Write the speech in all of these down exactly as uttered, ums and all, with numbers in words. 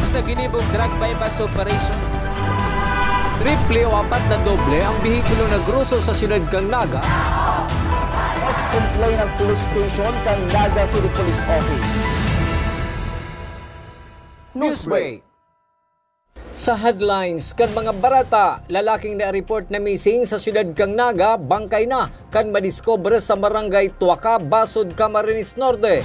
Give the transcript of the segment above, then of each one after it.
Sa ginibong drug buy-bust operation. Triple o apat na doble ang behikulo na groso sa siyudad kan Naga. Mas complain ang police station kan Naga City Police Office. Newsbreak. Sa headlines kan mga bareta, lalaking na-report na missing sa siyudad kan Naga, bangkay na kan madiskubre sa Barangay Tuaka, Basod, Camarines Norte.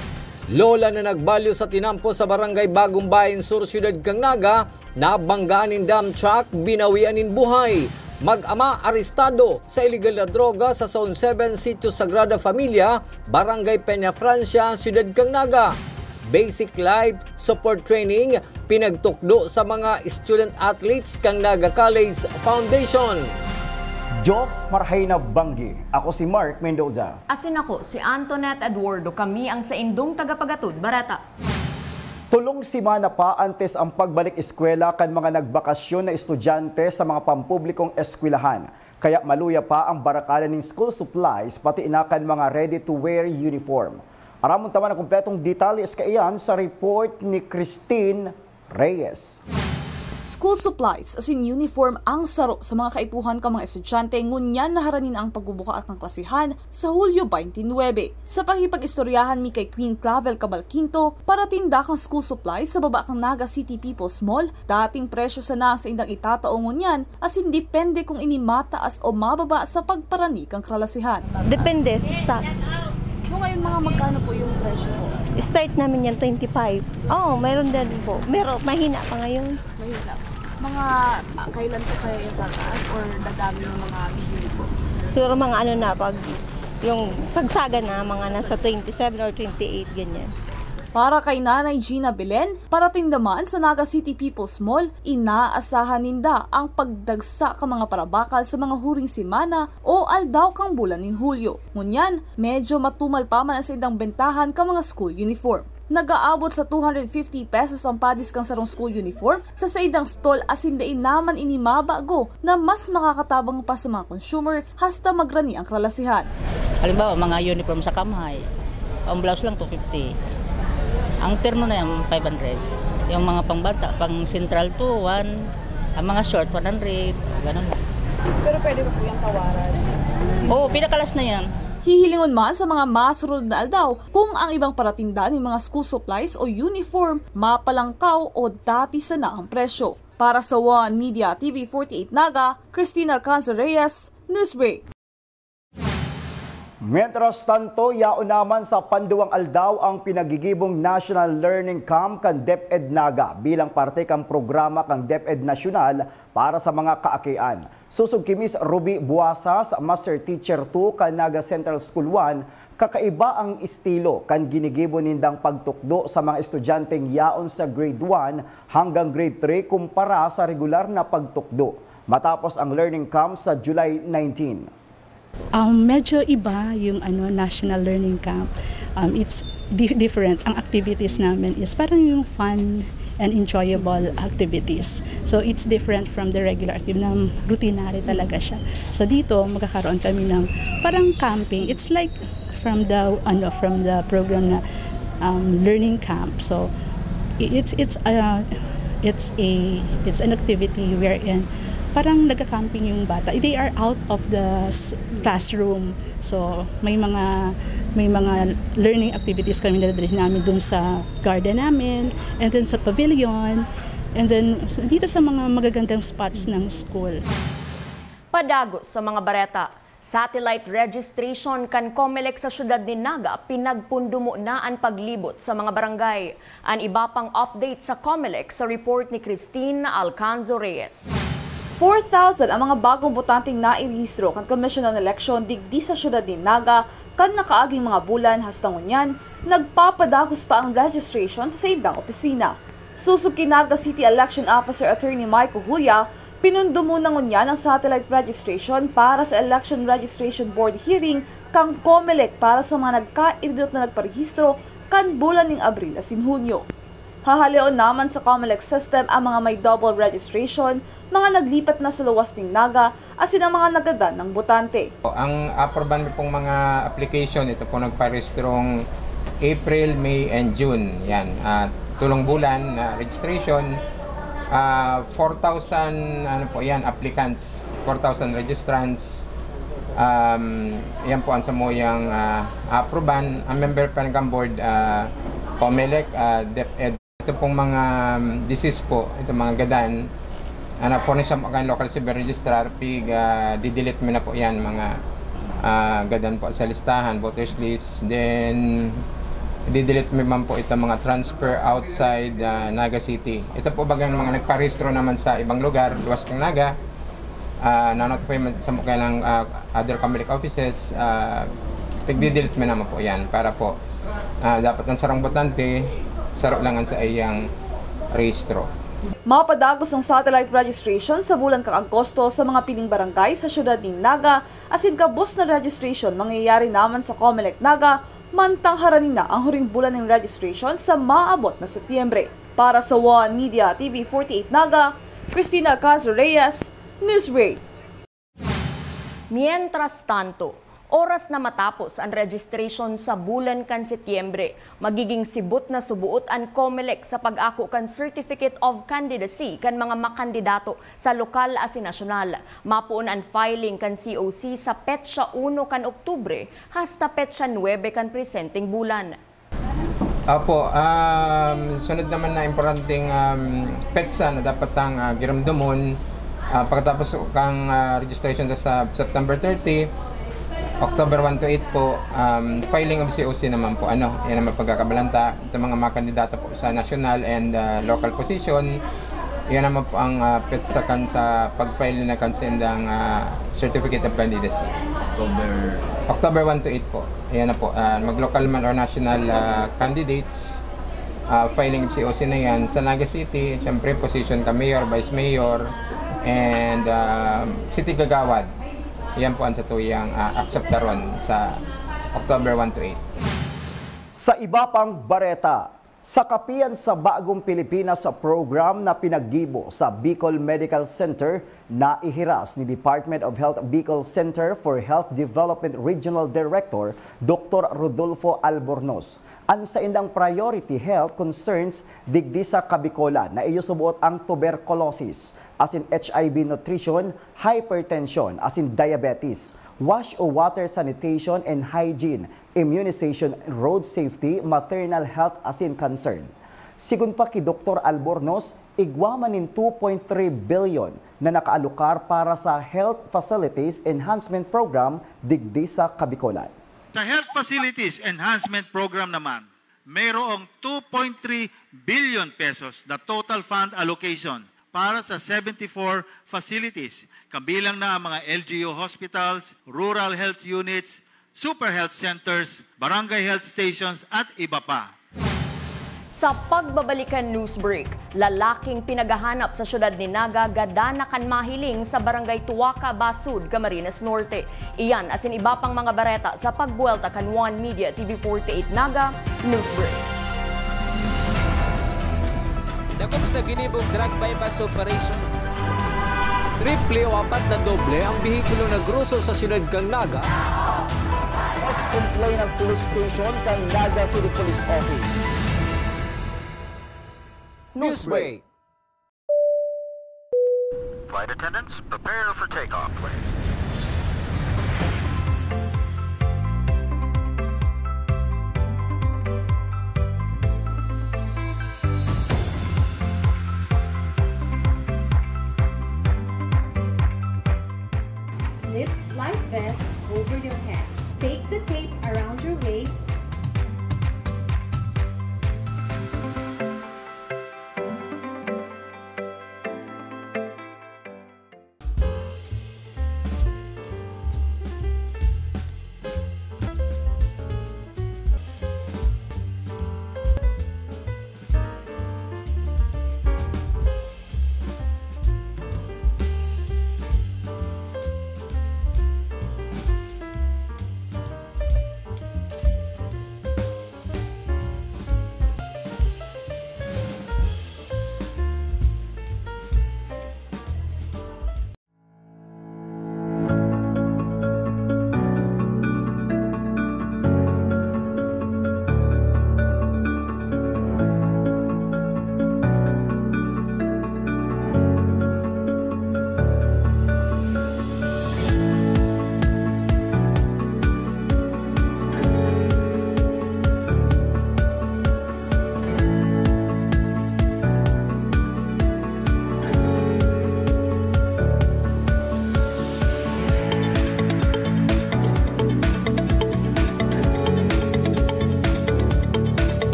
Lola na nagbalyo sa tinampo sa Barangay Bagong Bayan Sur, siyudad kan Naga, nabanggaan nin dump truck, binawian nin buhay. Mag-ama arestado sa iligal na droga sa Zone seven, Sitio Sagrada Familia, Barangay Peña Francia, siyudad kan Naga. Basic Life Support Training, pinagtukdo sa mga student athletes kan Naga College Foundation. Diyos marhay na banggi. Ako si Mark Mendoza. Asin ako si Antoinette Eduardo. Kami ang saindong tagapagatod bareta. Tolong semana pa antes ang pagbalik eskwela kan mga nagbakasyon na estudyante sa mga pampublikong eskwelahan. Kaya maluya pa ang barakalan nin school supplies, pati na kan mga ready-to-wear uniform. Aramon ta man ang kompletong detalye kaiyan sa report ni Christine Reyes. School supplies asin uniform ang saro sa mga kaipuhan kan mga estudyante, ngunyan na harani na ang pagbubuka kan klasihan sa Hulyo twenty-nine. Sa pakikipag-istoryahan mi kay Queen Clavel Cabal Quinto, paratinda kan school supplies sa baba kan Naga City People's Mall, dating presyo sana ang saindang itatao ngunyan, asin depende kung ini mataas o mababa sa pagparani kan kalasihan. Depende sa stock. So ngayon, mga magkano po yung presyo po? Start namin yan, twenty-five. Oo, mayroon din po. Pero mahina pa ngayon. Mahina. Mga, ah, kailan po kaya yung tataas or dadami yung mga bibili po? Siguro mga ano na, pag yung sagsagan na, mga nasa twenty-seven or twenty-eight, ganyan. Para kay Nanay Gina Belen, paratinda man sa Naga City People's Mall, inaasahan ninda ang pagdagsa kan mga parabakal sa mga huring semana o aldaw kan bulan nin Hulyo. Ngunyan, medyo matumal pa man ang saindang bentahan kan mga school uniform. Nag-aabot sa two hundred fifty pesos ang padis kan sarong school uniform sa saindang stall, asin dai naman ini mabago na mas makakatabang pa sa mga consumer hasta magrani ang kalasihan. Halimbawa, mga uniform sa kamhay, ang blouse lang, two fifty. Ang terno na yan, five hundred. Yung mga pangbata, pang Central two, one. Ang mga short, one hundred. Ganun lang. Pero pwede ba po yung tawaran? Oo, pinakalas na yan. Hihilingon man sa mga masunod na aldaw kung ang ibang paratinda nin mga school supplies o uniform mapalangkaw o dati sana ang presyo. Para sa One Media T V forty-eight Naga, Christina Alcanza Reyes, Newsbreak. Mientras tanto, yaon naman sa panduwang aldaw ang pinagigibong National Learning Camp kan DepEd Naga bilang parte kan programa kan DepEd Nasyonal para sa mga kaakian. Susog ki Miss Ruby Buasas, Master Teacher two kan Naga Central School one, kakaiba ang estilo kan ginigibo nindang pagtukdo sa mga estudyanteng yaon sa grade one hanggang grade three kumpara sa regular na pagtukdo. Matapos ang learning camp sa July nineteen. Um, medyo iba yung, ano, National Learning Camp. Um, it's di- different. Ang activities namin is parang yung fun and enjoyable activities. So, it's different from the regular activity na routinary talaga siya. So, dito, magkakaroon kami ng parang camping. It's like from the, ano, from the program na, um, learning camp. So, i- it's, it's, uh, it's a, it's an activity wherein parang nagka-camping yung bata. They are out of the s- classroom. So, may mga, may mga learning activities kami na dadalhin namin dun sa garden namin, and then sa pavilion, and then s- dito sa mga magagandang spots ng school. Padagos sa mga bareta. Satellite registration kan Comelec sa siyudad nin Naga, pinagpundumo na an paglibot sa mga barangay. An iba pang update sa Comelec sa report ni Christine Alcanzo Reyes. Four thousand ang mga bagong botanteng nairehistro kan Commission on Election digdi sa siyudad nin Naga kan nakaaging mga bulan. Hasta ngunyan, nagpapadagos pa ang registration sa saindang opisina. Susog ki Naga City Election Officer Attorney Mike Ohuya, pinundumo na ngunyan ang satellite registration para sa Election Registration Board hearing kan Comelec para sa mga nagkairidot na nagparehistro kan bulan nin Abril asin Hunyo. Hahaleon naman sa Comelec system ang mga may double registration, mga naglipat na sa luwas nin Naga, asin ang mga nagadan ng botante. Ang aproban mi pong mga application, ito po nagparehistrong April, May, and June. Yan. At tulong bulan na registration, ah, four thousand, ano po yan, applicants, four thound registrants. Um, yan po ang samuyang, ah, aproban. Ang member pa ng board, ah, COMELEC, ah, DepEd. Ito pong mga, um, disease po, ito mga gadan, ah, na-furnish ang mga local civil registrar, pig, ah, didelete mo na po yan, mga, ah, gadan po sa listahan, voters list. Then, didelete mo man po itong mga transfer outside, ah, Naga City. Ito po bagang mga nagparehistro naman sa ibang lugar, luwas kang Naga, ah, na-notify man sa mga kailang, ah, other COMELEC offices, ah, pigdidelete mo naman po yan para po, ah, dapat ang sarong botante, saro lang ang sa iyang rehistro. Mapadagos ang satellite registration sa bulan kan Agosto sa mga piling barangay sa siyudad nin Naga, asin gabos na registration mangyayari naman sa COMELEC Naga, mantang harani na ang huring bulan nin registration sa maabot na Setyembre. Para sa One Media T V forty-eight Naga, Christina Caso Reyes, Newsbreak. Mientras tanto, oras na matapos an registration sa bulan kan Setyembre, magiging sibot na suboot an COMELEC sa pag-ako kan Certificate of Candidacy kan mga makandidato sa lokal asin nasyonal. Mapoon an filing kan C O C sa petsa uno kan Oktubre hasta petsa nuebe kan presenteng bulan. Opo, um, sunod naman na importanteng, um, petsa na dapat tang, ah, giromdomon, ah, pagkatapos kang, ah, registration sa, sa September thirty, October one to eight po, um, filing of C O C naman po. Ano, yan naman pagkakabalanta. Itong mga, mga kandidato po sa national and, ah, local position, yan naman po ang, ah, petsa kan sa pag-file na kan sendang, ah, Certificate of Candidacy. October. October one to eight po. Ayan na po, ah, mag-local man or national, ah, candidates, ah, filing of C O C na yan. Sa Naga City, siyempre, position ka mayor, vice mayor, and, ah, city kagawad. Yan po ang satuyang, ah, akseptaron sa October one to eight. Sa iba pang bareta, sa kapiyan sa Bagong Pilipinas program na pinaggibo sa Bicol Medical Center, naihiras ni Department of Health Bicol Center for Health Development Regional Director Doktor Rodolfo Albornoz an saindang priority health concerns digdi sa Kabicolan na iyo suboot ang tuberculosis, asin H I V nutrition, hypertension, asin diabetes, wash o water sanitation and hygiene, immunization, road safety, maternal health asin concern. Sigon pa ki Doktor Albornoz, igwa man nin two point three billion na nakaalokar para sa Health Facilities Enhancement Program digdi sa Kabicolan. Sa Health Facilities Enhancement Program naman, mayroong two point three billion pesos na total fund allocation para sa seventy-four facilities, kabilang na ang mga L G U hospitals, rural health units, super health centers, barangay health stations at iba pa. Sa pagbabalikan news break, lalaking pinaghahanap sa siyudad ni Naga gadan na kan mahiling sa Barangay Tuwaka, Basud, Camarines Norte. Iyan asin iba pang mga bareta sa pagbuwelta kan One Media T V forty-eight Naga News Break. Dakop sa ginibong drug buy-bust operation. Triple o apat na doble ang behikulo na groso sa siyudad kan Naga. Mas complain ang police station kan Naga City Police Office. Newsbreak. Flight attendants, prepare for takeoff, please. Slip life vest over your head. Take the tape around your waist.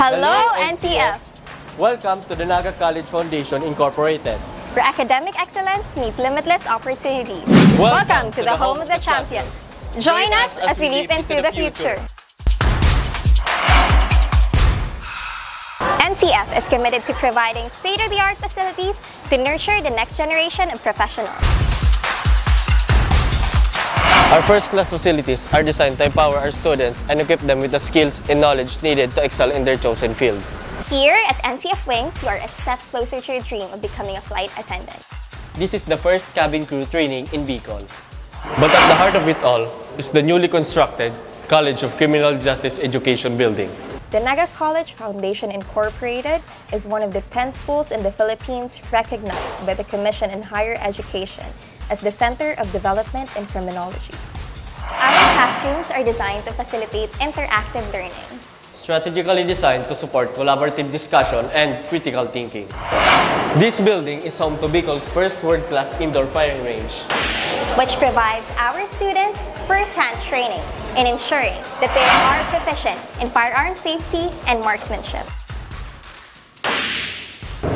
Hello, N C F! Welcome to the Naga College Foundation Incorporated, where academic excellence meets limitless opportunities. Welcome to the home of the champions. Join us as we leap into the future. N C F is committed to providing state-of-the-art facilities to nurture the next generation of professionals. Our first-class facilities are designed to empower our students and equip them with the skills and knowledge needed to excel in their chosen field. Here at N C F Wings, you are a step closer to your dream of becoming a flight attendant. This is the first cabin crew training in Bicol. But at the heart of it all is the newly constructed College of Criminal Justice Education Building. The Naga College Foundation Incorporated is one of the ten schools in the Philippines recognized by the Commission on Higher Education as the Center of Development in Criminology. Our classrooms are designed to facilitate interactive learning, strategically designed to support collaborative discussion and critical thinking. This building is home to Bicol's first world-class indoor firing range, which provides our students first-hand training in ensuring that they are proficient in firearm safety and marksmanship.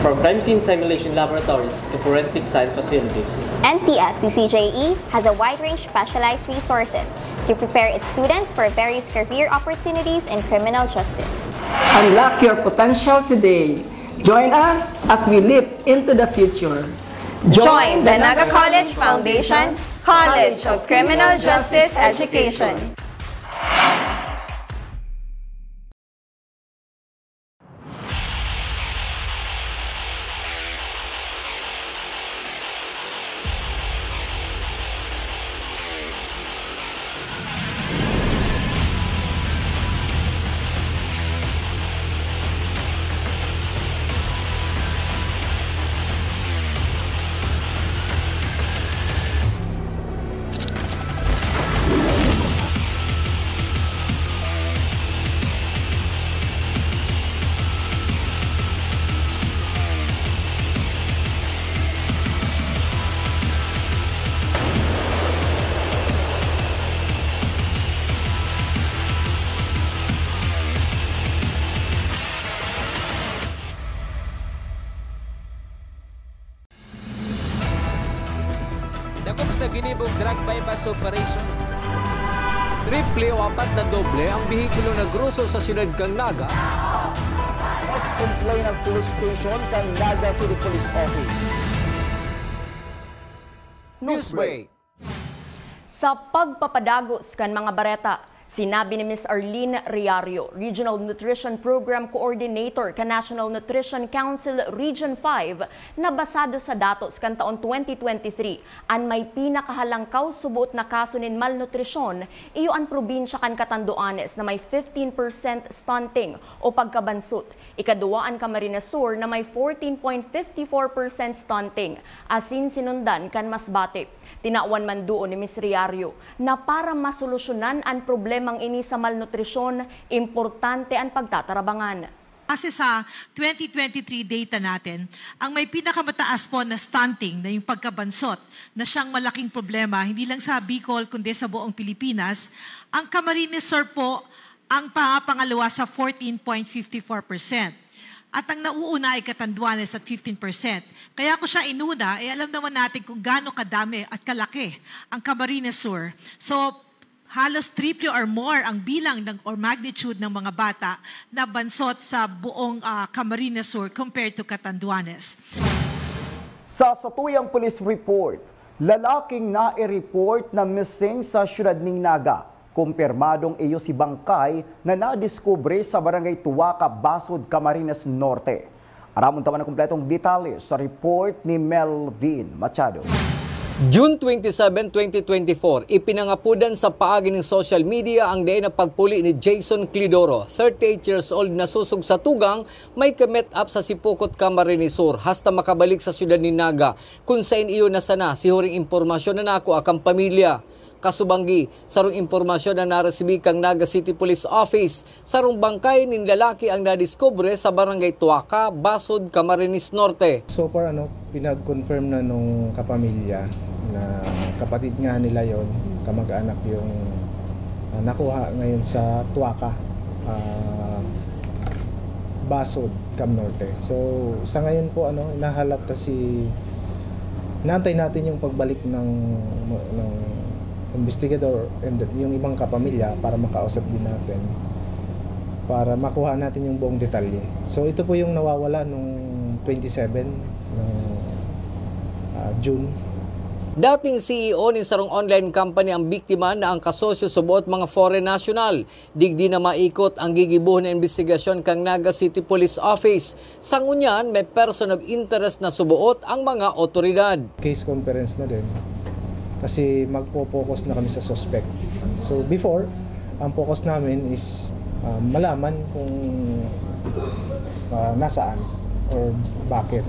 From crime scene simulation laboratories to forensic science facilities, N C F C C J E has a wide range of specialized resources to prepare its students for various career opportunities in criminal justice. Unlock your potential today. Join us as we leap into the future. Join the Naga College Foundation College of Criminal Justice Education. Dakop sa ginibong drug buy-bust operation. Triple o apat na doble ang behikulo na groso sa siyudad kan Naga. Mas complain ang police station kan Naga City Police Office. Newsbreak. Sa pagpapadagos kan mga bareta, sinabi ni Miss Arlene Riario, Regional Nutrition Program Coordinator kan National Nutrition Council Region five, na basado sa datos kan taon twenty twenty-three, an may pinakahalangkaw suboot na kaso nin malnutrisyon iyo an probinsya kan Catanduanes na may fifteen percent stunting o pagkabansot. Ikaduwa an Camarines Sur na may fourteen point fifty four percent stunting, asin sinundan kan Masbate. Tinawan man duon ni Miss Riario na para masolusyonan an problemang ini sa malnutrisyon, importante an pagtatarabangan. Base sa twenty twenty-three data natin, ang may pinakamataas po na stunting na yung pagkabansot na siyang malaking problema, hindi lang sa Bicol, kundi sa buong Pilipinas, ang Camarines Sur po ang pangapangalawa sa fourteen point fifty four percent. At ang nauuna ay Catanduanes at fifteen percent. Kaya ko siya inuna, eh, alam naman natin kung gaano kadami at kalaki ang Camarines Sur. So, halos triple or more ang bilang ng, or magnitude ng mga bata na bansot sa buong, ah, Camarines Sur compared to Catanduanes. Sa satuyang police report, lalaking nai-report na missing sa siyudad nin Naga. Kumpirmadong iyo si bangkay na nadiskubre sa Barangay Tuaca, Basod, Camarines Norte. Aramon ta man ang kompletong detalye sa report ni Melvin Machado. June twenty-seven, twenty twenty-four, ipinangapodan sa paagi nin social media ang dai na pagpuli ni Jason Clidoro, thirty-eight years old, na susog sa tugang may ka-meet up sa Sipocot, Camarines Sur, hasta makabalik sa siyudad nin Naga, kun sain iyo nasana si huring impormasyon na nakua kan pamilya. Kasubanggi, sarong impormasyon an naresibi kan Naga City Police Office, sarong bangkay nin lalaki ang nadiskubre sa Barangay Tuaca, Basod, Camarines Norte. So far, ano, pinag-confirm na nung kapamilya na kapatid nga nila yon, kamag-anak yung, ah, nakuha ngayon sa Tuaca. Ah, Basod, Cam Norte. So, sa ngayon po, ano, inahalat na si, inaantay natin yung pagbalik ng, ng investigador and yung ibang kapamilya para makausap din natin, para makuha natin yung buong detalye. So, ito po yung nawawala nung twenty-seven ng, ah, June. Dating C E O nin sarong online company ang biktima na ang kasosyo suboot mga foreign national. Digdi na maikot ang gigibohon na imbestigasyon kan Naga City Police Office. Sa ngunyan, may person of interest na suboot ang mga otoridad. Case conference na din kasi magpo-focus na kami sa suspect. So before, ang focus namin is, ah, malaman kung, ah, nasaan or bakit.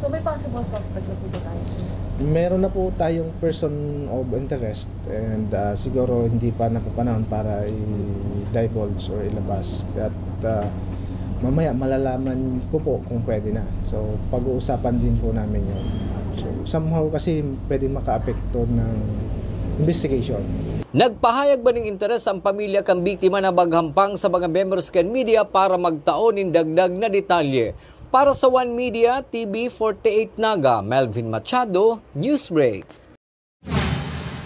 So may possible suspect na po ba tayo, sir? Meron na po tayong person of interest and, ah, siguro hindi pa napapanahon para i-divulge or ilabas. At, ah, mamaya malalaman ko po kung pwede na. So pag-uusapan din po namin yun. So somehow kasi pwede makaapekto ng investigation. Nagpahayag ba ning interes ang pamilya kan biktima na maghampang sa mga membros kan media para magtao nin dagdag na detalye? Para sa One Media, T V forty-eight Naga, Melvin Machado, Newsbreak.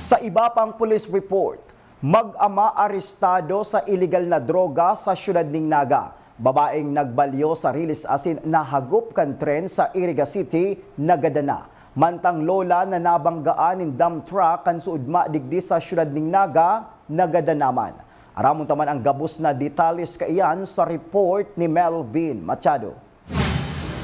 Sa iba pang police report, mag-ama arestado sa iligal na droga sa siyudad ning Naga. Babaeng nagbalyo sa riles asin nahagop kan tren sa Iriga City, nagadana. Mantang lola na nabanggaan nin dump truck kan suudma digdi sa siyudad ning Naga, nagadana man. Aramon ta man ang gabos na detalles kaiyan sa report ni Melvin Machado.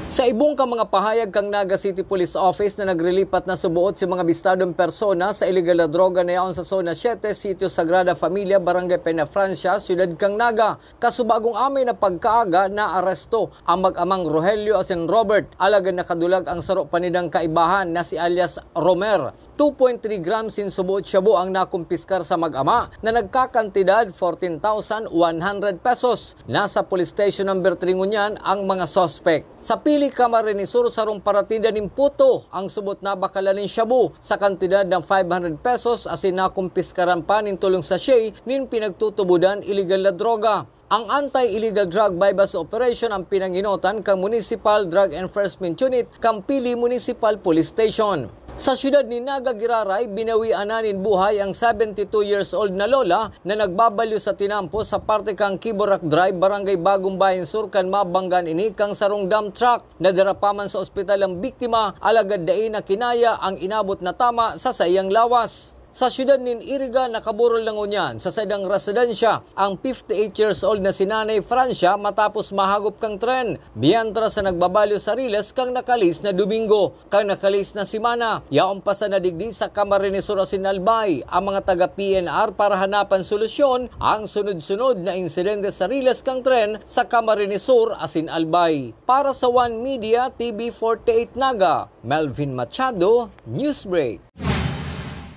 Sa ibong kan mga pahayag kan Naga City Police Office na nagrilipat na suboot si mga bistadong persona sa iligal na droga na yaon sa Zona siete, Sitio Sagrada Familia, Barangay Peñafrancia, Siyudad kan Naga. Kasubagong amay na pagkaaga, naaresto ang mag-amang Rogelio asin Robert, alagad nakadulag ang saro pa nindang kaibahan na si alias Romer. Two point three grams in suboot shabu ang nakumpiskar sa mag-ama na nagkakantidad fourteen thousand one hundred pesos. Nasa Police Station Number three ngunyan ang mga suspek. Sa Pili, Camarines Sur, sarong paratinda nin puto ang subot na bakalan nin shabu sa kantidad na five hundred pesos asin nakumpiskaran pa nin tolong sachet nin pinagtutubodan iligal na droga. Ang Anti-Illegal Drug Buy-Bust Operation ang pinanginotan kan Municipal Drug Enforcement Unit kan Pili Municipal Police Station. Sa siyudad nin Naga, Giraray, binawian na nin buhay ang seventy-two years old na lola na nagbabalyo sa tinampo sa parte kan Kiborak Drive, Barangay Bagong Bayan Sur, kan mabanggaan ini kan sarong dump truck. Nadara pa man sa ospital ang biktima, alagad dai na kinaya ang inabot na tama sa saiyang lawas. Sa siyudad nin Iriga, nakaburol na ngunyan sa saindang residensya ang fifty-eight years old na si Nanay Francia matapos mahagop kan tren, mientras na nagbabalyo sa riles kan nakalihis na Domingo. Kan nakalihis na semana, yaon pa sana digdi sa Camarines Sur asin Albay ang mga taga P N R para hanapan solusyon ang sunod-sunod na insidente sa riles kan tren sa Camarines Sur asin Albay. Para sa One Media, T V forty-eight Naga, Melvin Machado, Newsbreak.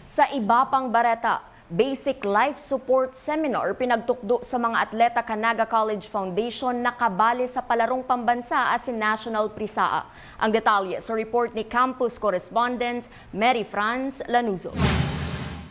Sa iba pang bareta, Basic Life Support Seminar pinagtukdo sa mga atleta kan Naga College Foundation na kabali sa palarong pambansa asin national prisaa. Ang detalye sa report ni campus correspondent Mary Franz Lanuzo.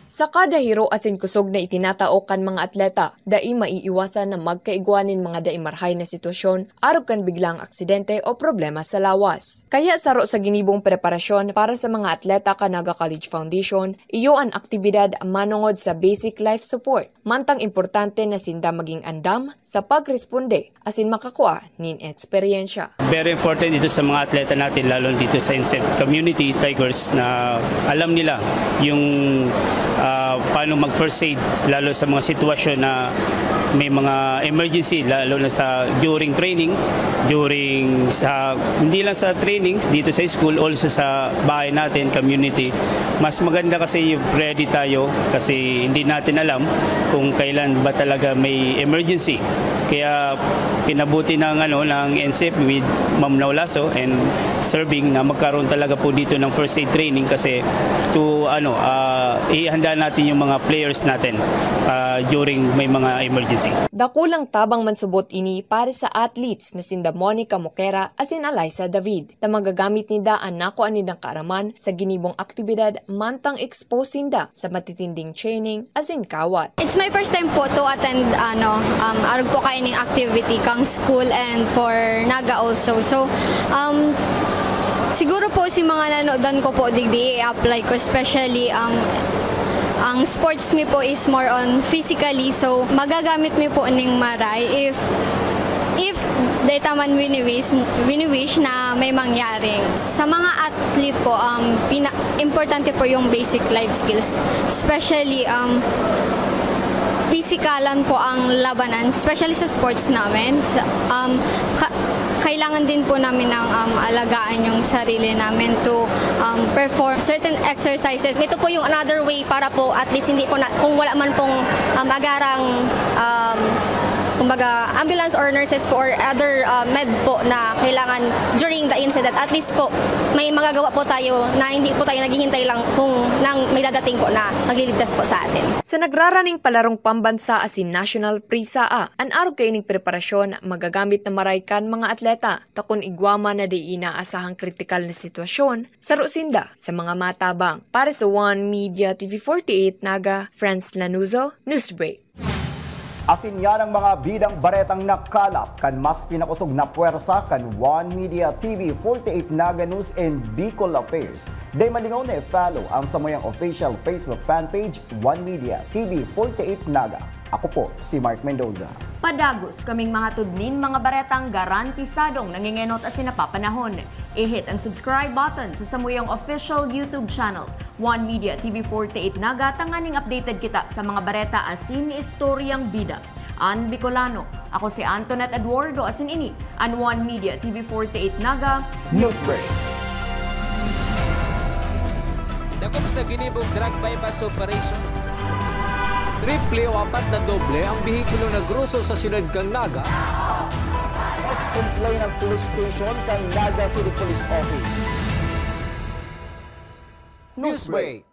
Sa kada hiro asin kusog na itinatao kan mga atleta, dai maiiwasan na magkaigwa nin mga dai marahay na sitwasyon arog kan biglaang aksidente o problema sa lawas. Kaya saro sa ginibong preparasyon para sa mga atleta kan Naga College Foundation, iyo an aktibidad manongod sa basic life support. Mantang importante na sinda magin andam sa pagresponde asin makakua nin eksperyensya. Very important ito sa mga atleta natin, lalo dito sa N S E F community, Tigers, na alam nila yung, ah, paano mag-first aid, lalo sa mga sitwasyon na may mga emergency, lalo na sa during training, during sa, hindi lang sa training, dito sa school, also sa bahay natin, community. Mas maganda kasi ready tayo kasi hindi natin alam kung kailan ba talaga may emergency. Kaya pinabuti ng, ano, ng N S E F with Ma'am Naulaso and Sir Bing na magkaroon talaga po dito ng first aid training kasi to, ano, ah, ihanda natin yung mga players natin, ah, during may mga emergency. Dakulang tabang man subot ini para sa athletes na sinda Monica Moquera asin Alyssa David, ta magagamit ninda an nakua nindang kaaraman sa ginibong aktibidad mantang expose sinda sa matitinding training asin kawat. It's my first time po to attend, ano, um, arog po kaining activity kang school and for Naga also. So, um, siguro po si mga nanodan ko po digdi i-apply ko, especially ang, ang sports mi po is more on physically. So, magagamit mi po ning maray if, if data man wini-wish, wini-wish na may mangyari. Sa mga athlete po, um, pina-, importante po yung basic life skills. Especially, um, pisikalan po ang labanan, especially sa sports namin. Sa, um, ka-, kailangan din po namin ng, um, alagaan yung sarili namin to, um, perform certain exercises. Ito po yung another way para po at least hindi po na, kung wala man pong, um, agarang, um, kumbaga, ambulance or nurses po or other, uh, med po na kailangan during the incident, at least po may magagawa po tayo na hindi po tayo naghihintay lang kung nang may dadating po na magliligtas po sa atin. Sa nagraraning palarong pambansa asin national, PRISA-A, an arog kaining preparasyon magagamit na maray kan mga atleta, ta kun igwa man na di inaasahang kritikal na sitwasyon, saro sinda sa mga matabang. Para sa One Media T V forty-eight Naga, Franz Lanuzo, Newsbreak. Asin yan ang mga bidang baretang nakalap kan mas pinakosog na pwersa kan One Media T V forty-eight Naga News and Bicol Affairs. Dai malingaw na i-follow ang samuyang official Facebook fan page, One Media T V forty-eight Naga. Ako po si Mark Mendoza. Padagos kaming mahatod nin mga baretang garantisadong nangengenot asin napapanahon. I-hit ang subscribe button sa samuyang official YouTube channel, One Media T V forty-eight Naga, tanganing updated kita sa mga bareta asin istoryang bida. An Bicolano, ako si Antoinette Eduardo, asin ini an One Media T V forty-eight Naga Newsbreak. Dakop sa ginibong drug buy-bust operation. Triple o apat na doble ang behikulo na groso sa siyudad kan Naga. Mas complain ang police station kan Naga City Police Office. Newsbreak.